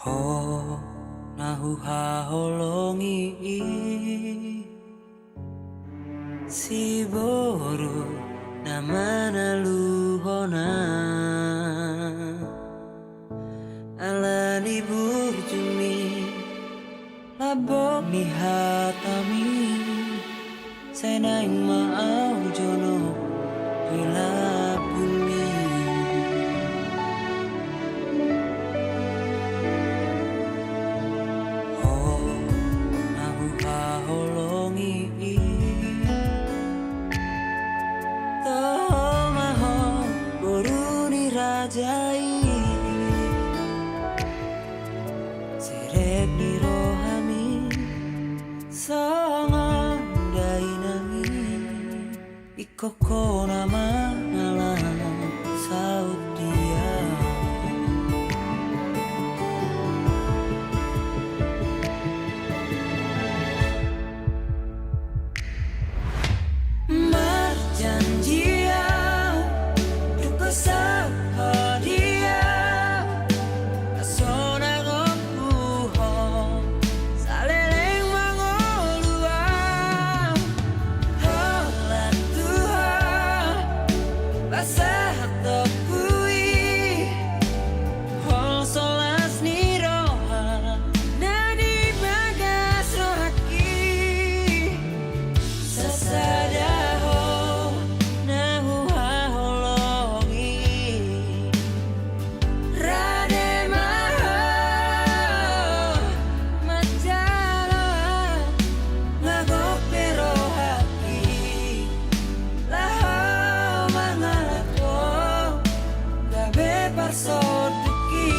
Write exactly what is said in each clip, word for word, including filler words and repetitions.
Ho na huhaholongi i, siboru na manaluhon ahu. Ala ni burjumi, lambok ni hatami, sai naeng ma ahu jonok di lambungmi. Ho na huhaholongi i, toho ma ho boru ni raja i. Serep ni rohami songon dainang i. Ingkon ho na mangalap saut dia. Marjanji ahu, tung ho saut ho dia. Sonang ho, saleleng mangolu ahu. Holan tu ho, pasahat ho i. Holso las ni roha na di bagas rohangki. Sasada ho na huhaholongi. Rade ma ho manjalo, nga gok be rohangki. Laho mangalap ho, gabe parsondukki.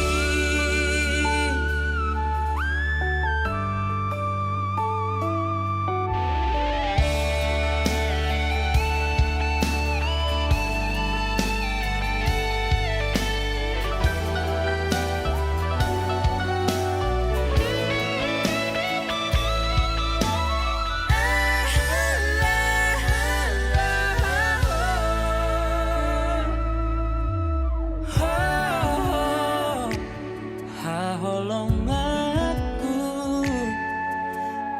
Haholonganku,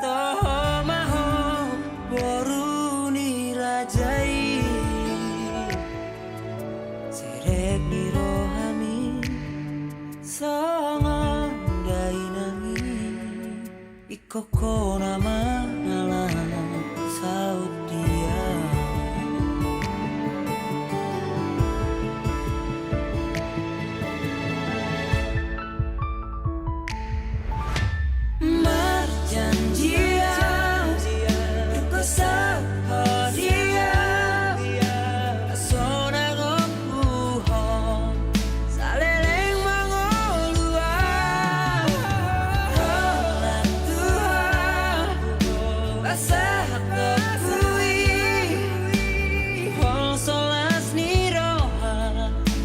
toho ma ho boru ni raja i. Serep ni rohami songon dainang i. Ingkon ho na mangalap saut dia. Marjanji ahu, tung ho saut ho dia. Sonang ho, saleleng mangolu ahu. Holan tu ho, pasahat ho i. Holso las ni roha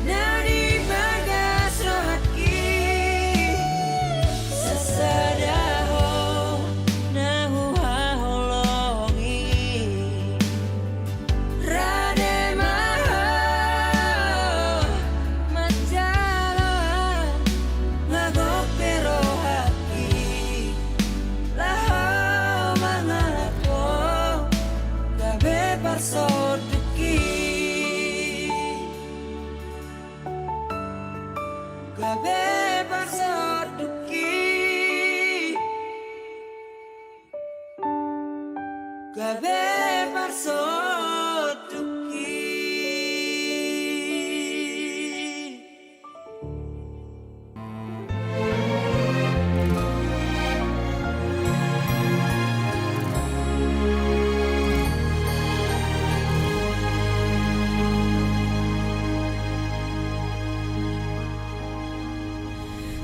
na di bagas rohangki. Sasada ho na huhaholongi. Rade ma ho manjalo, nga gok be rohangki. Laho mangalap ho, gabe parsondukki. Gabe parsondukki. Gabe parsondukki.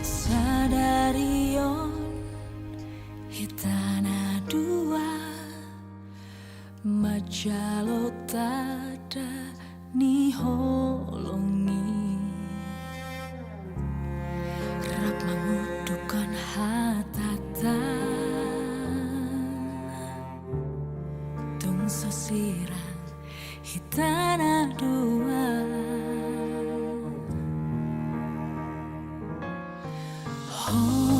Sadari on hita na dua manjalo tanda ni holong i, rap mangundukhon hatanta. Tung so sirang hita na dua. Ho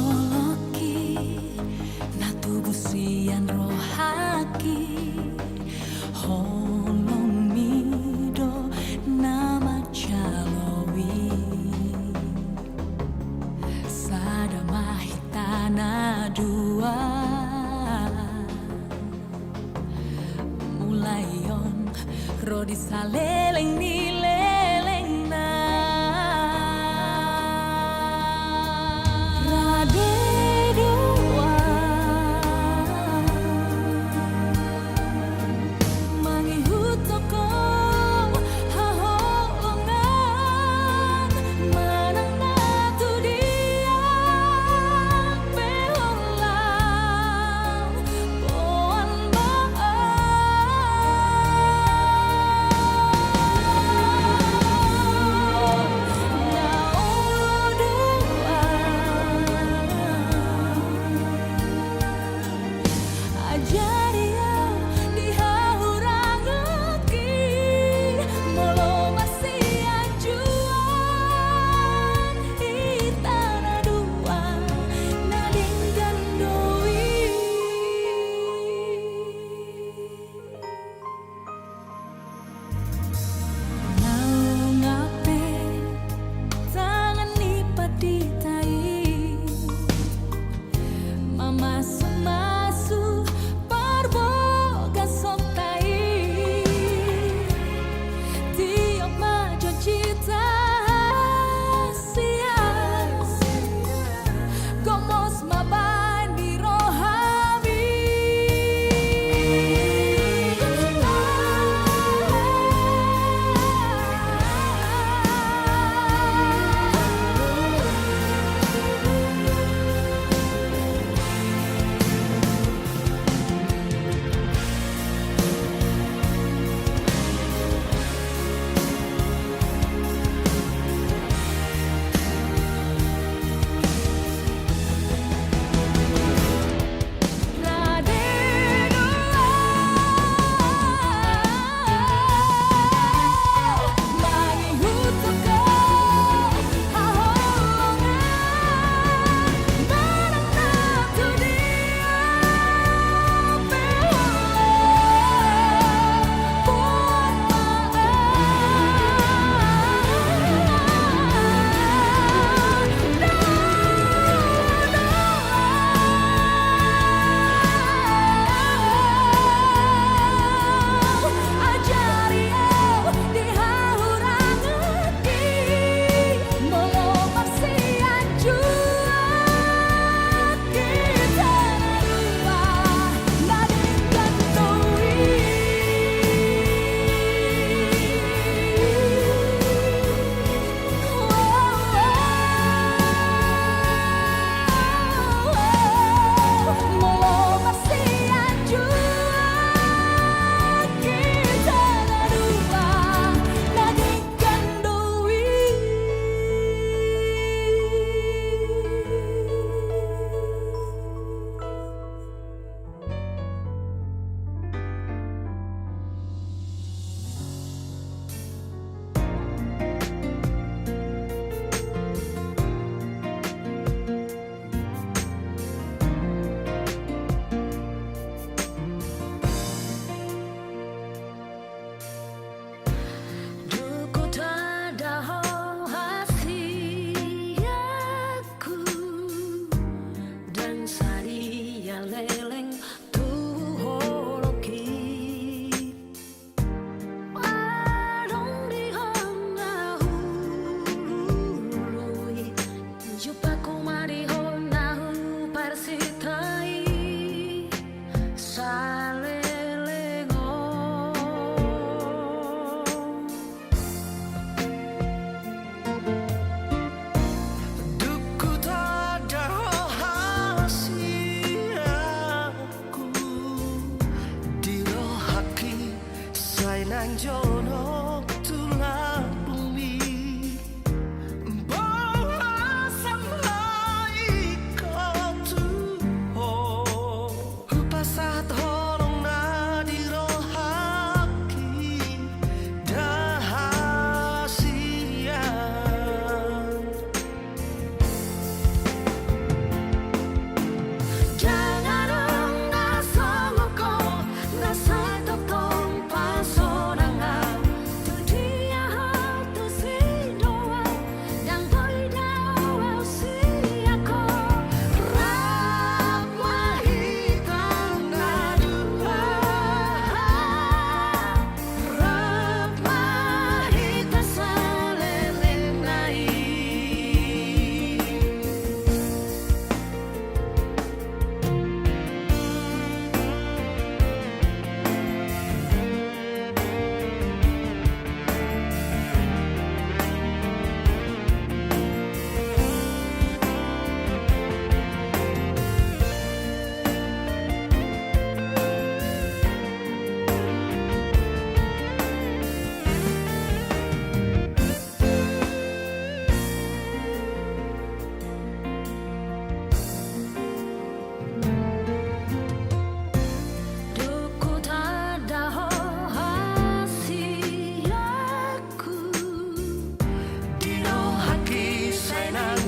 Mulai on ro di saleleng ni lelengna. Rade do au mangihuthon haholongan manang na tu dia pe holan.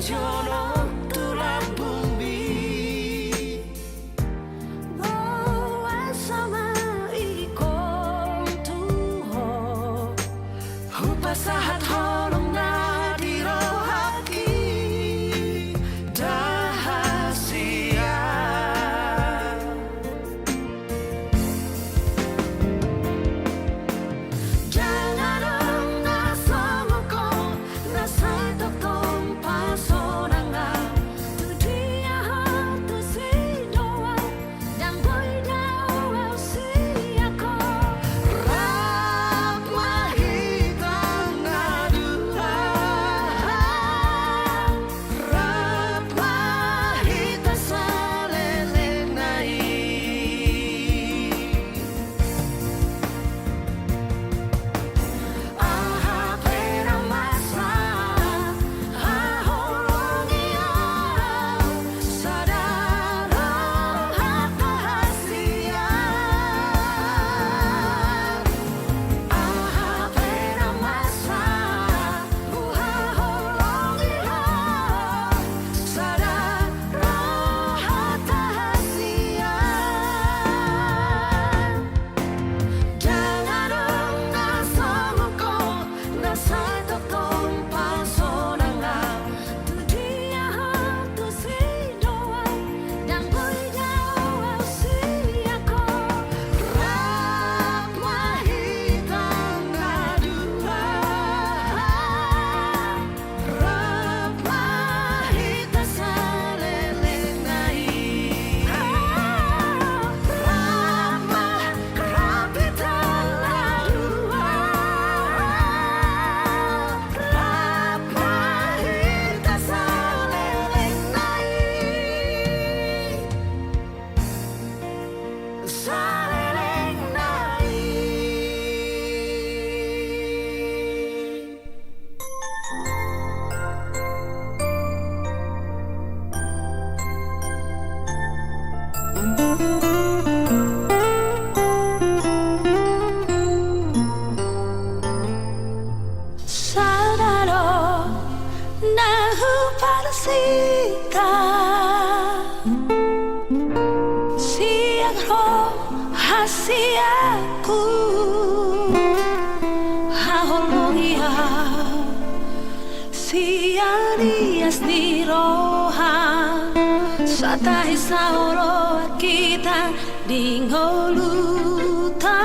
Jonok tu lambungmi. Boasa ma ingkon tu ho. Hupasahat holong na di rohangki, ndang hasian. Ndang adong na songon ho, na sai tongtong pasonangan. Tu dia ho tu si Noah, ndang boi dao au sian ho. Rap ma hita na dua. Rap ma hita salelengna i. Aha pe na masa, haholongi au, sada roha ta hasian. Aha pe na masa, huhaholongi ho, sada roha ta hasian. Ndang adong na songon ho, na sai tongtong pasonangan. Tu dia ho tu si Noah, ndang boi dao au sian ho. Rap ma hita na dua. Rap ma hita salelengna i. Rap ma, rap hita na dua. Rap ma hita salelengna i. Salelengna i. Sada do na hupadas hita, sian roha sian ho, haholongi au sian ias ni roha, sai tadingkon roha hita di ngolunta.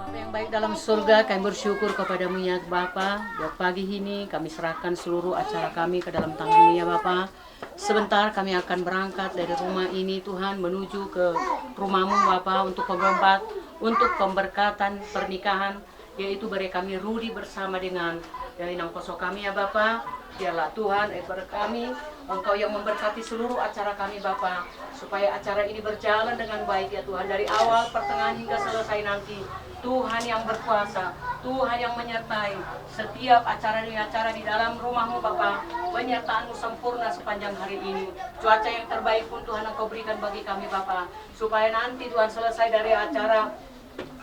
Bapa yang baik dalam surga, kami bersyukur kepada-Mu ya Bapa, buat pagi ini kami serahkan seluruh acara kami ke dalam tangan-Mu ya Bapa. Sebentar kami akan berangkat dari rumah ini Tuhan, menuju ke rumah-Mu Bapa, untuk pemberkat-, untuk pemberkatan pernikahan, yaitu bere kami Rudi bersama dengan, ya, inang poso kami ya Bapa. Biarlah Tuhan, eh, ber-, kami, Engkau yang memberkati seluruh acara kami Bapa, supaya acara ini berjalan dengan baik ya Tuhan, dari awal, pertengahan hingga selesai nanti. Tuhan yang berkuasa, Tuhan yang menyertai setiap acara demi acara di dalam rumah-Mu Bapa. Penyertaan-Mu sempurna sepanjang hari ini. Cuaca yang terbaik pun Tuhan Engkau berikan bagi kami Bapa, supaya nanti Tuhan selesai dari acara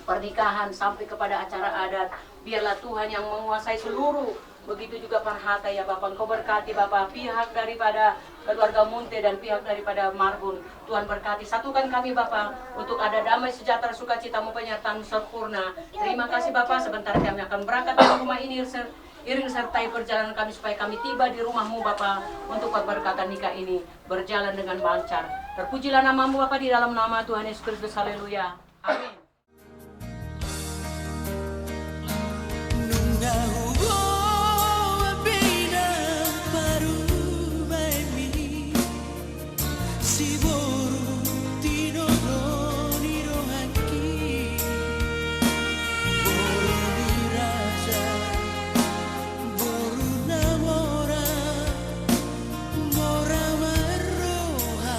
pernikahan sampai kepada acara adat, biarlah Tuhan yang menguasai seluruh, begitu juga parhata ya Bapa. Engkau berkati Bapa, pihak daripada keluarga Munte dan pihak daripada Marbun. Tuhan berkati, satukan kami Bapa, untuk ada damai sejahtera, sukacita-Mu, penyertaan-Mu sempurna. Terima kasih Bapa, sebentar kami akan berangkat dari rumah ini, ser-, iring sertai perjalanan kami supaya kami tiba di rumah-Mu Bapa, untuk pemberkatan nikah ini berjalan dengan lancar. Terpujilah nama-Mu Bapa, di dalam nama Tuhan Yesus Kristus. Haleluya. Amin. Nunga huboan be inang parumaenmi, siboru tinodo ni rohangki. Boru ni raja, boru na mora, mora marroha.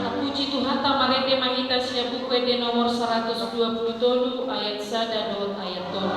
Tapuji Tuhanta, marende ma hita sian Buku Ende nomor saratus dua pulu tolu, ayat sada dohot ayat tolu.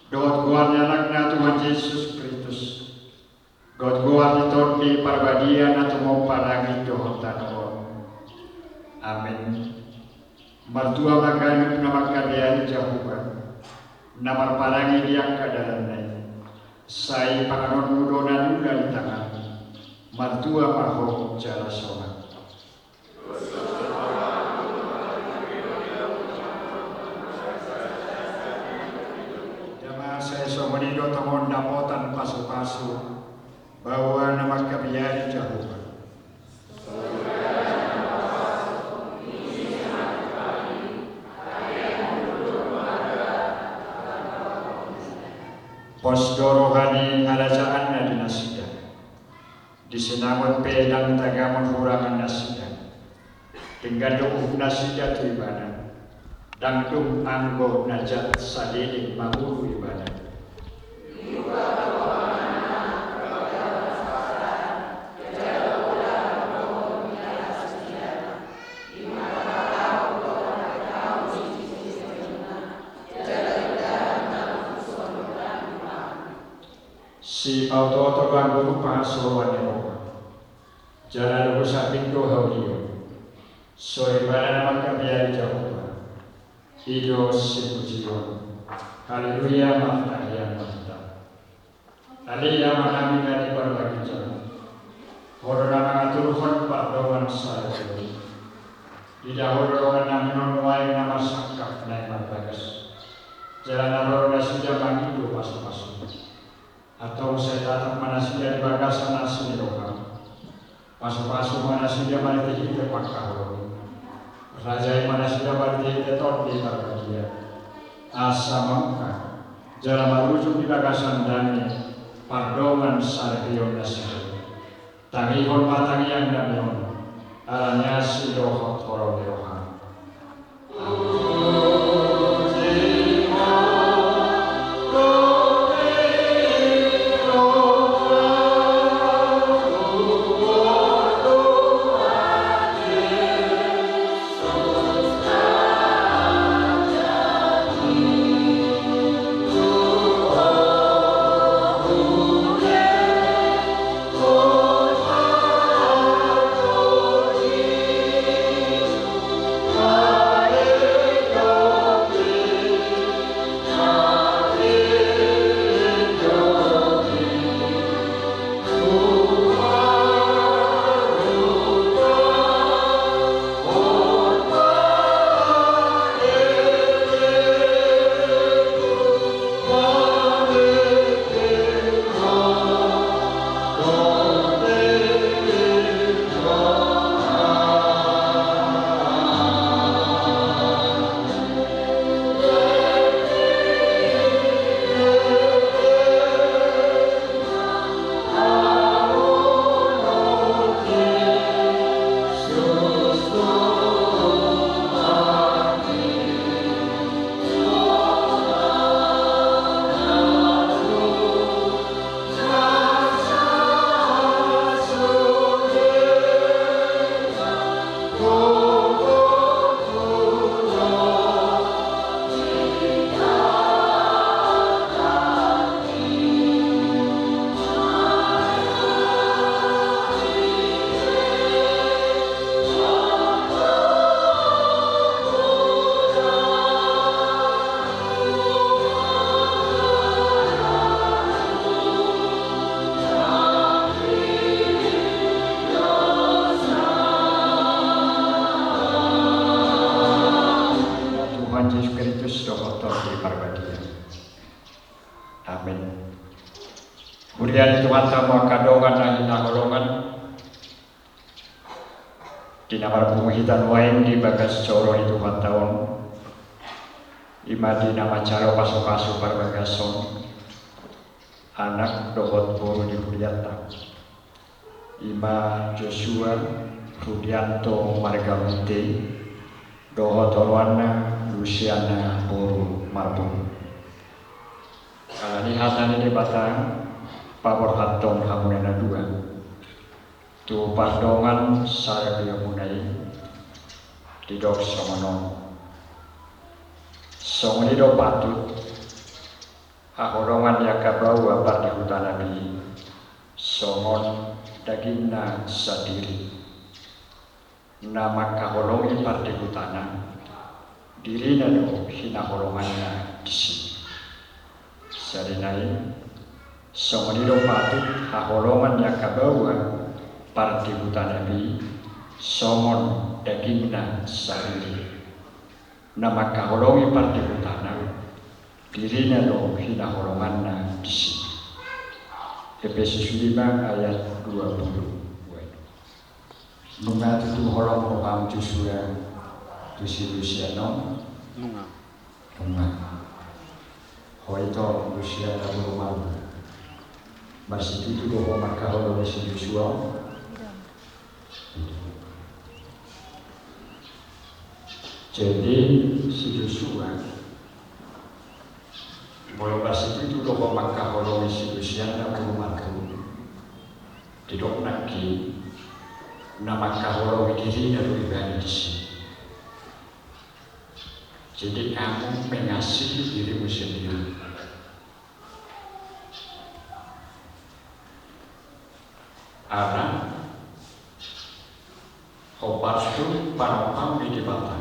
Dohot goar ni Anakna Tuhan Jesus Kristus, dohot goar ni Tondi Parbadia na tumompa langit dohot tano on. Amen. Martua ma ganup na mangkabiari Jahowa, na marparange di angka dalanna i. Sai panganonmu do na niula di tanganmu. Martua ma ho jala sonang. Jama sai songon i do tongon dapotan pasupasu baoa na mangkabiari Jahowa. Pos do roha ni harajaanna di nasida. Di sinamot pe ndang tagamon hurangan nasida. Denggan do uhum nasida tu ibana. Ndang dung anggo na jat saleleng mangolu ibana. Sipaotooto do anggo rupa hasoloan ni roha. Jala dohot sambing do haulion. Songon ibana na mangkabiari Jahowa. I do sipujion. Haleluya, martangiang ma hita. Ale Amanami na di parbagian. Ho do na mangaturhon pardongan salelengleleng. Ida Ho do dongannami on nuaeng na marsangkap na marbagas. Jala na ro do nasida mangido pasupasu. Antong sai tatap ma nasida di bagasan asi ni roham. Pasupasu ma nasida marhitehite pangkaholongi. Rajai ma nasida marhitehite Tondi Parbadia. Asa mangungka jala marujung di bagasan dame pardongan salelengleleng nasida. Tangihon ma tangiang dame on. Alani asi dohot holong ni roham. Ia di Tuhanta ma angka dongan na hinaholongan, di na marpungu hita nuaeng di bagas joro ni Tuhanta on, i ma di na manjalo pasupasu parbagason, anak dohot boru ni hurianta, i ma Josua Rudianto marga Mute, dohot oloanna Lusiana boru Marbun. Alani hata ni Debata, paborhathon hamuna na dua tu pardongan saripeonmuna i, didok songon on: Songon i do patut haholongan ni angka baoa pardihutana be songon dagingna sandiri. Na mangkaholongi pardihutana, dirina do hinaholonganna disi. Sadena i, songon i do patut haholongan ni angka baoa pardihutana be songon dagingna sandiri. Na mangkaholongi pardihutana, dirina do hinaholonganna disi. Epesus lima ayat dua puluh. Nunga tutu holong roham Josua tu si Lusiana? Nunga. Nunga. Ho ito Lusiana boru Marbun, marsitutu do ho mangkaholongi si Josua? Jadi si Josua molo marsitutu do ho mangkaholongi si Lusiana boru Marbun, didok nangkin na mangkaholongi dirina do ibana disi. Jadi kamu mengasihi dirimu sendiri. Ala hombar tu panompang ni Debata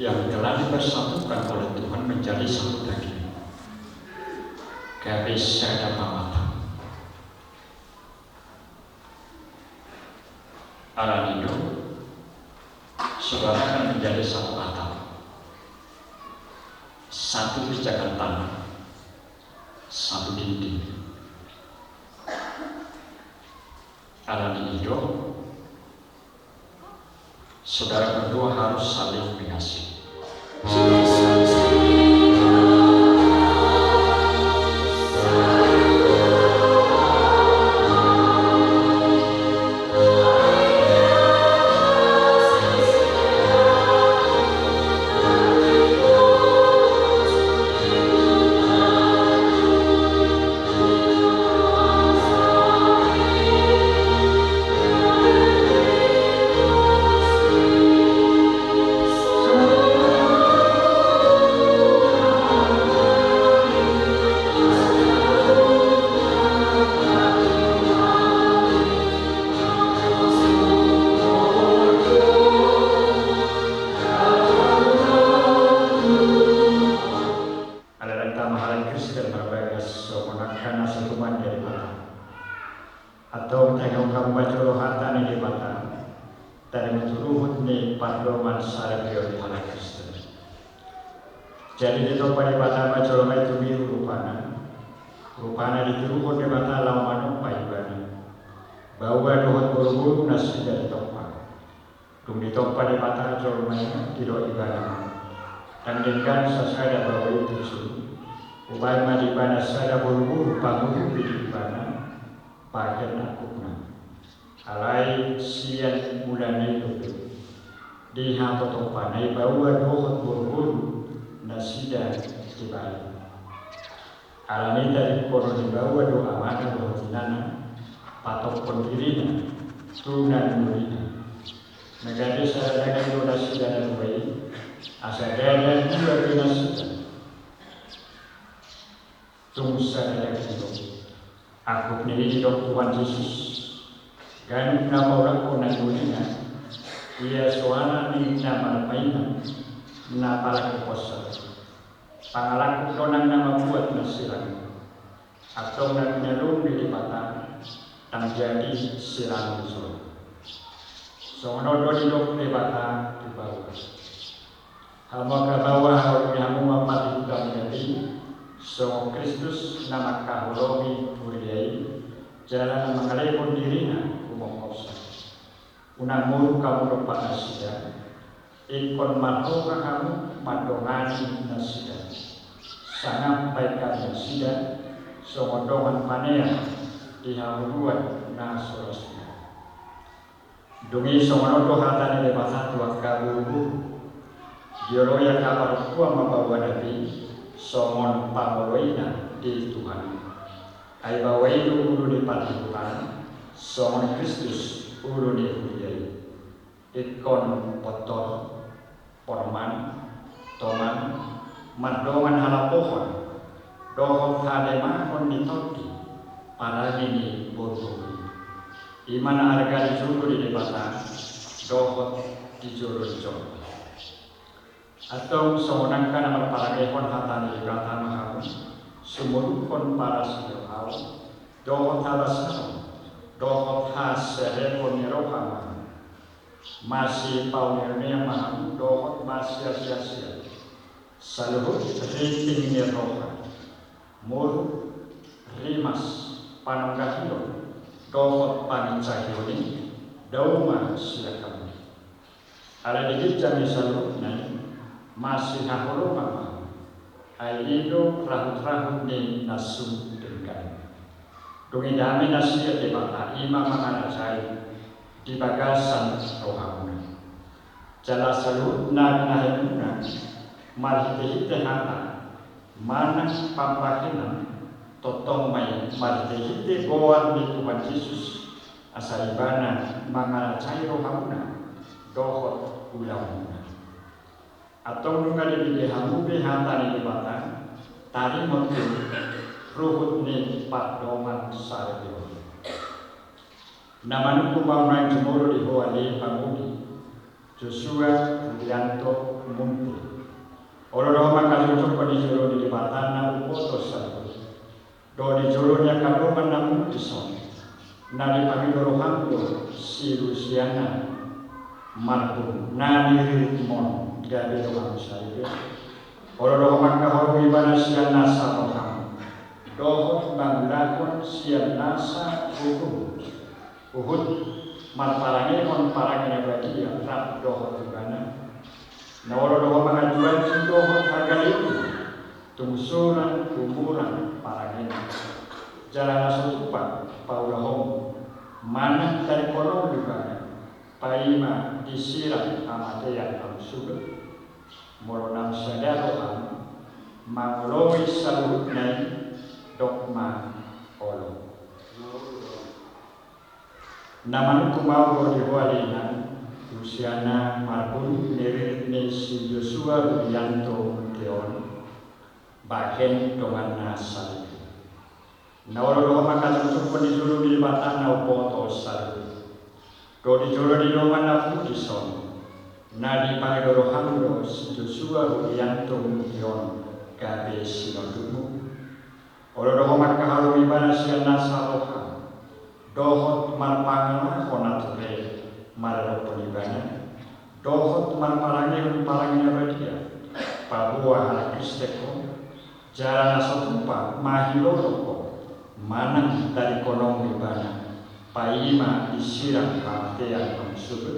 yang telah dipersatukan oleh Tuhan menjadi satu daging, gabe sada pamatang. Alani do, saudara akan menjadi satu atap, satu pijakan tanah, satu dinding. Alani do, saudara berdua harus saling mengasihi. Ala ndang tama halak Kristen marbagas songon angka na so tumanda Debata. Antong taingot hamu ma jolo hata ni Debata, tarima tu ruhut ni pardongan saripeon ni halak Kristen. Jadi ditompa Debata ma jolma i tumiru rupana, rupana ditiruhon Debata laho manompa ibana. Baoa dohot boruboru nasida ditompa. Dung ditompa Debata jolma i, didok ibana ma: Ndang denggan sasada baoa i tutu. Hubahen ma di ibana sada boruboru pangurupi di ibana bahen angkupna. Alai sian mulana i dope dihatotompana i baoa dohot boruboru nasida dibahen. Alani i tadingkonon ni baoa do amana dohot inana patophon dirina tu na niulina. Na gabe sada daging do nasida na dua i, asa ndada dua be nasida, tung sada daging do. Angkup ni i didok Tuhan Jesus: Ganup na paulakhon na niulina, ia so anak ni na marpaina na palangkuponsa. Pangalangkup do nang na mambuat na sirang. Antong na pinalum ni Debata ndang jadi sirang jolo. Songon on do didok Debata tu baoa: Hamu angka baoa, haholongi hamu ma pardihutami i, Songon Kristus na mangkaholongi huria i, jala na mangalehon dirina humophopsa. Unang muruk hamu dompak nasida, ingkon marroha hamu mandongani nasida. Sangap bahen hamu nasida, songon dongan panean di hangoluan na so las tubu. Dung i songon on do hata ni Debata tu angka boruboru. Dioloi angka parompuan ma baoa na pi, songon pangoloina di Tuhan. Ai baoa i do ulu ni pardihutan, songon Kristus ulu ni huria i. Ingkon pontor, porman, toman, mardongan halapohon, dohot hademahon ni tondi, parange ni boruboru. I ma na arga di jolo ni Debata, dohot di jolo ni jolma. Antong songon angka na marparangehon hata ni Debata ma hamu, sumurungkon parasirohaon, dohot habasaon, dohot haserepon ni roha ma hamu. Masipauneunean ma hamu dohot masiasiasian. Saluhut rinting ni roha, muruk, rimas, panonggahion, dohot panginsahion i, dao ma sian hamu. Alai di ginjang ni saluhutna i, masihaholongan ma hamu. Ai i do rahutrahut ni na sun denggan. Dung i dame na sian Debata i ma mangarajai di bagasan rohamuna. Jala saluhut na binahenmuna marhitehite hata manang pambahenan, tongtong ma i marhitehite goar ni Tuhan Jesus, asa Ibana mangarajai rohamuna dohot ulaonmuna. Antong nunga dibege hamu be hata ni Debata, taringot tu ruhut ni pardongansaripeon. Na manungkun ma ahu naeng jumolo di ho ale pangoli, Josua Rudianto Munte. Olo do ho mangkajongjonghon di jolo ni Debata na umboto saluhut. Dohot di jolo ni angka dongan na pungu dison, na dipangido roham do si Lusiana Marbun, na niriritmon gabe donganmu saripe. Olo do ho mangkaholongi ibana sian nasa roham, dohot mangulahon sian nasa gogo, huhut marparangehon parange na badia rap dohot ibana. Na olo do ho manganjuanju dohot hagaleon, tung sura tumurang parangena. Jala na so tupa paulahonmu, manang tadingkononmu ibana, paima disirang hamatean hamu sude. Molo naung sada roham mangoloi saluhutna i, dok ma olo. Na manungkun ma ahu do di ho ale inang, Lusiana Marbun, niririt ni si Josua Rudianto Munte on, bahen donganna saripe. Na olo do ho mangkajongjonghon di jolo ni Debata na umboto saluhut, dohot di jolo ni dongan na pungu dison, na dipangido roham do si Josua Rudianto Munte on gabe sinondukmu. Olo do ho mangkaholongi ibana sian nasa roham, dohot marpangalaho na ture maradophon ibana, dohot marparangehon parange na badia paboa halak Kristen ho. Jala na so tupa mahilolo ho, manang tadingkononmu ibana, paima disirang hamatean hamu sude.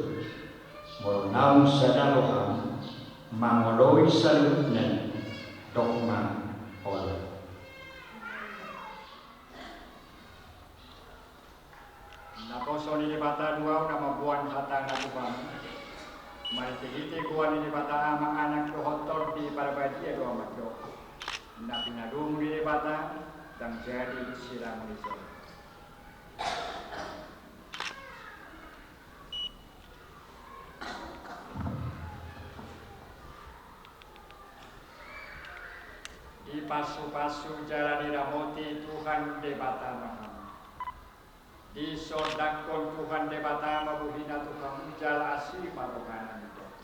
Molo naung sada roham mangoloi saluhutna i, dok ma olo. Naposo ni Debata do ahu na mamboan hatana tu hamu, marhitehite goar ni Debata Ama, Anak dohot Tondi Parbadia do ahu mandok: Na pinadomu ni Debata ndang jadi sirangon ni jolma. Dipasupasu jala diramoti Tuhan Debata ma hamu. Disondangkon Tuhan Debata ma bohina tu hamu jala asi ma rohana tu hamu.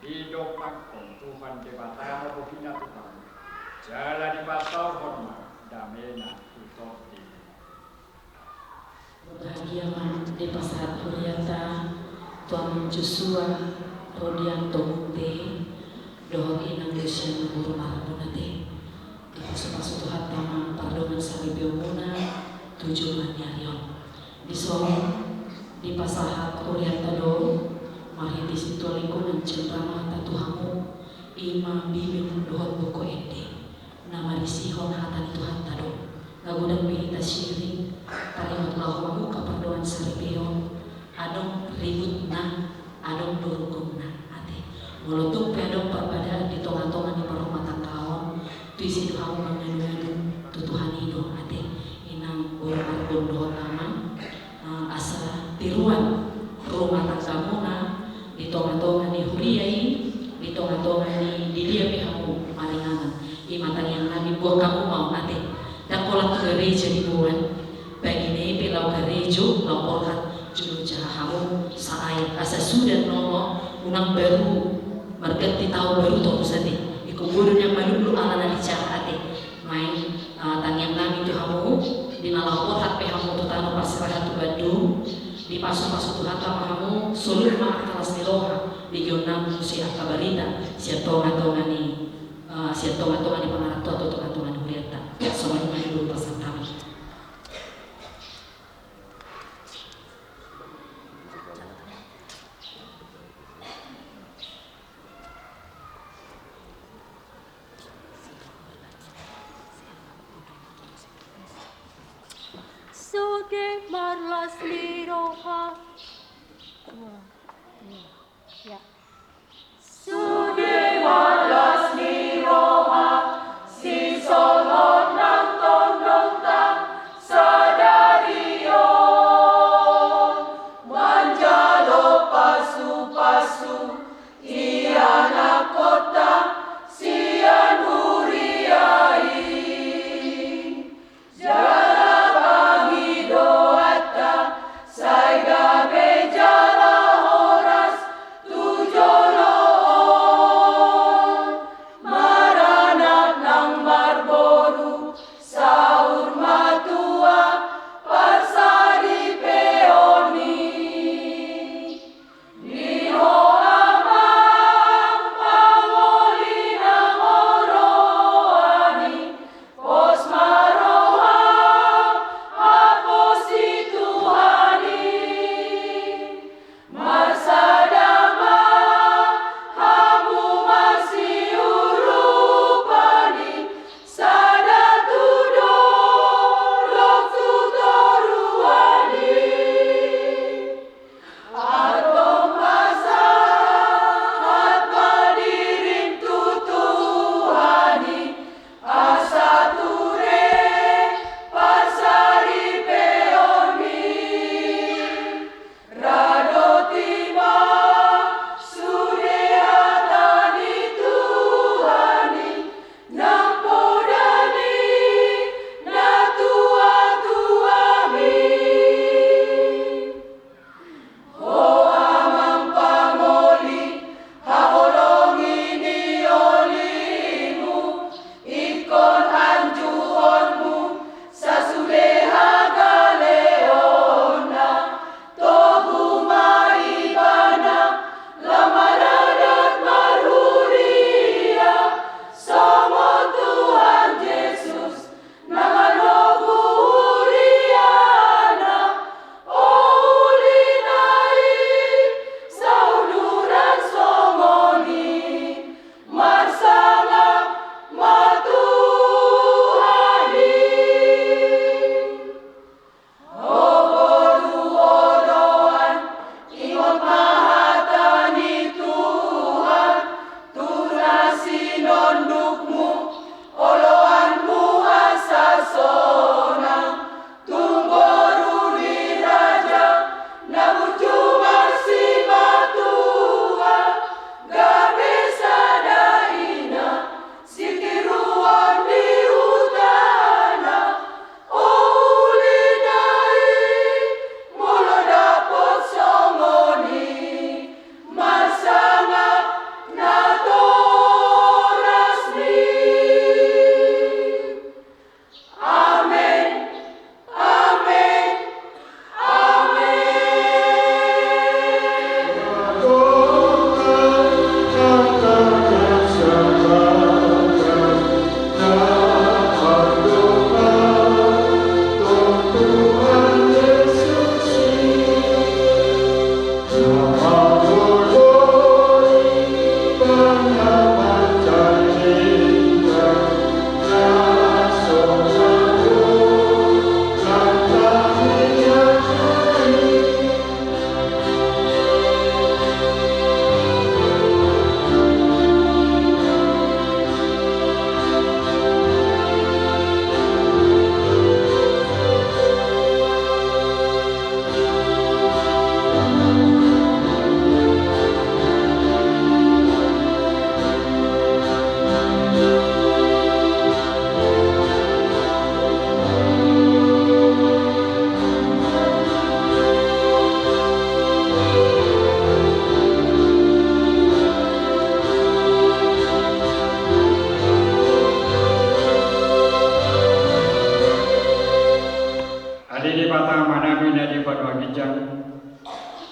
Didompakkon Tuhan Debata ma bohina tu hamu jala dipasaorhon ma damena tu tondina. Bahagia ma dipasahat huriata tu Amang Josua Rudianto Munte dohot Inang Lusiana Marbun ate. Pasu-pasu Tuhanta ma pardongansaripeonmuna tu joloan ni ari on. Dison dipasahat hurianta do marhite sintua lingkungan cenranganta tu hamu, i ma Bibel dohot buku ende na marisihon hata ni Tuhanta do. Nga godang be hita siring taringot laho mamungka pardongansaripeon, adong ributna, adong do rukungna, ate. Molo tung pe adong parbadaan di tonga-tonga ni parrumatanggaon, tu ise do hamu mangadu-adu? Tu Tuhan i do, ate. Inang boru Marbun dohot amang, eh, asa tiruan rumatanggamuna di tonga-tonga ni huria i, di tonga-tonga ni di dia pe hamu maringanan. I ma tangiang nami, boan hamu ma on, ate. Ndang holan tu gareja diboan, bahen i pe laho garejo, laho borhat, jolo jaha hamu saaya, asa suda nono unang baru marganti taon baru torus, ate. Ingkon boi do nian malulu ala na dijaha, ate. Nuaeng, eh, tangiang nami tu hamu, di na laho borhat pe hamu tu tano parserahan tu Bandung, dipasu-pasu Tuhanta ma hamu, soluk ma angka las ni roha, begeonnami muse angka barita sian tonga-tonga ni, eh, sian tonga-tonga ni pangarantoan tu tonga-tonga ni hurianta. Songon i ma, i do pasahat nami. Sude marlas ni roha. Ya. Sude marlas ni roha, sisolhot nang tondongta sadari on, manjalo pasu-pasu ianakkonta sian huria i. Jala pangidoanta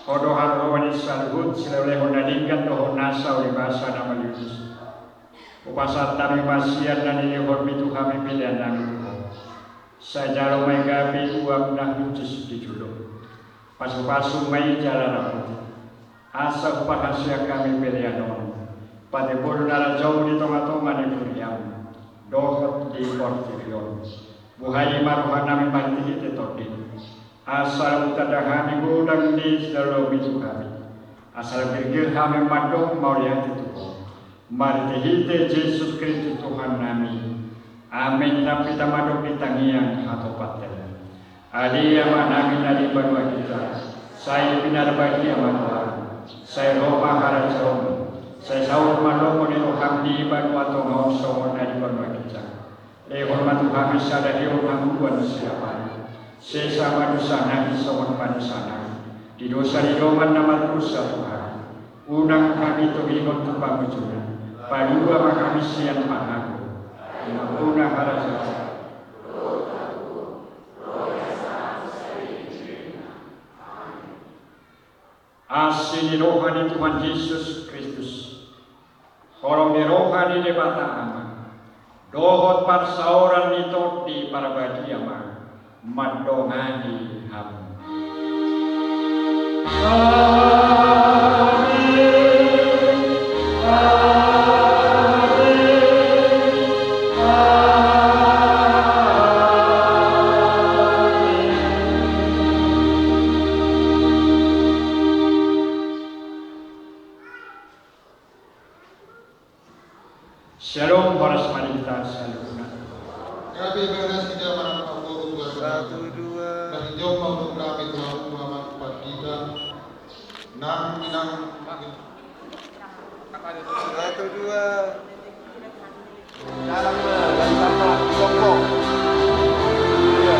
Ho do haroa ni saluhut silehonlehon na denggan dohot nasa ulibasa na maliutus. Hupasahat hami ma sian na nilehonmi tu hami pelean nami tu Ho. Sai jalo ma i gabe uap na hushus di jolo. Pasupasu ma i jala ramoti. Asa huparhaseang hami pelean on patebol na rajam di tongatonga ni huriam dohot di portibi on. Buhai ma roha nami marhitehite Tondim. Asa lam tanda hami godang ni sijaloonmi tu hami. Asa lam girgir hami mandok mauliate tu Ho. Marhitehite Jesus Kristus Tuhan nami. Amen. Tapi ta mandok di tangiang hatopan. Ale Amanami na di banua ginjang, sai pinarbadia ma goarmu, sai ro ma harajaonmu, sai saut ma lomo ni roham di banua tonga on songon na di banua ginjang. Lehon ma tu hami sadari on hangoluan siapari. Sesa ma dosanami songon panesanami di dosa ni dongan na mardosa tu hami. Unang hami togihon tu pangunjunan. Palua ma hami sian pangago. Ai Amanta harajaon, asi ni roha ni Tuhan Jesus Kristus, holong ni roha ni Debata Ama, dohot parsaoran ni Tondi Parbadia ma mandongani hamu. Amen. Amen. Amen. Syalom, horas ma di hita saluhutna. Gabe ma nasida manang paboru. Satu, dua. Martijou ma ulaon nami tu hamu, Amang Pandita. Nang, nang. Satu, dua. Dalam, dalam, dalam. Iya.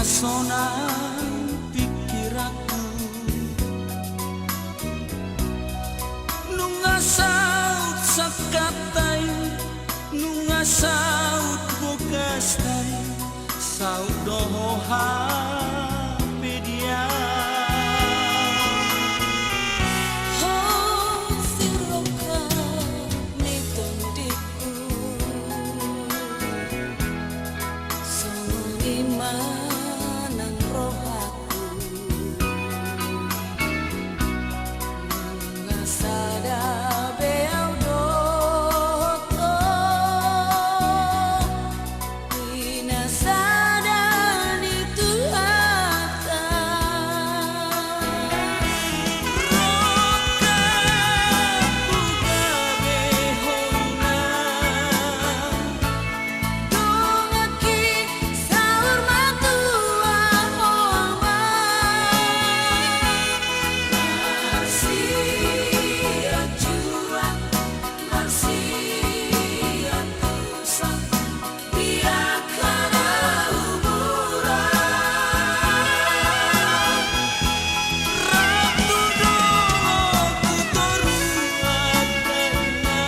Sonang pingkiranku. Nunga saut sangkapta i, nunga saut bogasta i, saut do ho hape dia. Ho sirongkap ni tondingku. Songon i ma nang rohangku. Nunga sada be au dohot ho, i na sada ni Tuhanta. Rongkapku gabe ho i na. Donganki saur matua ho ma. Marsianjuan, marsiantusan, di angka na umuran. Rap tu dohot tu toruan na.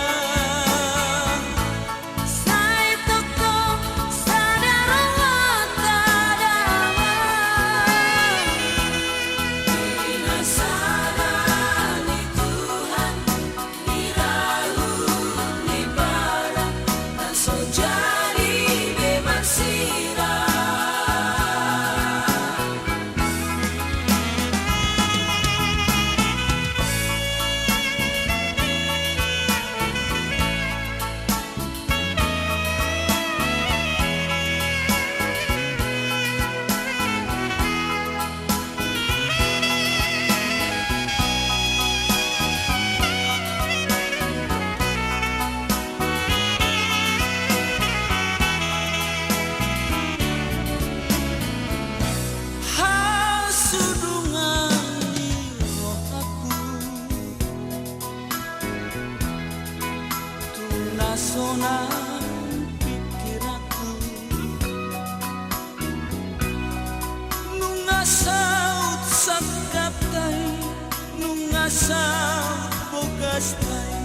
Sai tongtong sada rohanta damang. Di na sada ni Tuhan, di raup ni badan, na so jadi be marsirang. Hasudungan ni rohangku. Tu na sonang pingkiranku. Nunga saut sangkapta i, nunga saut bogasta i,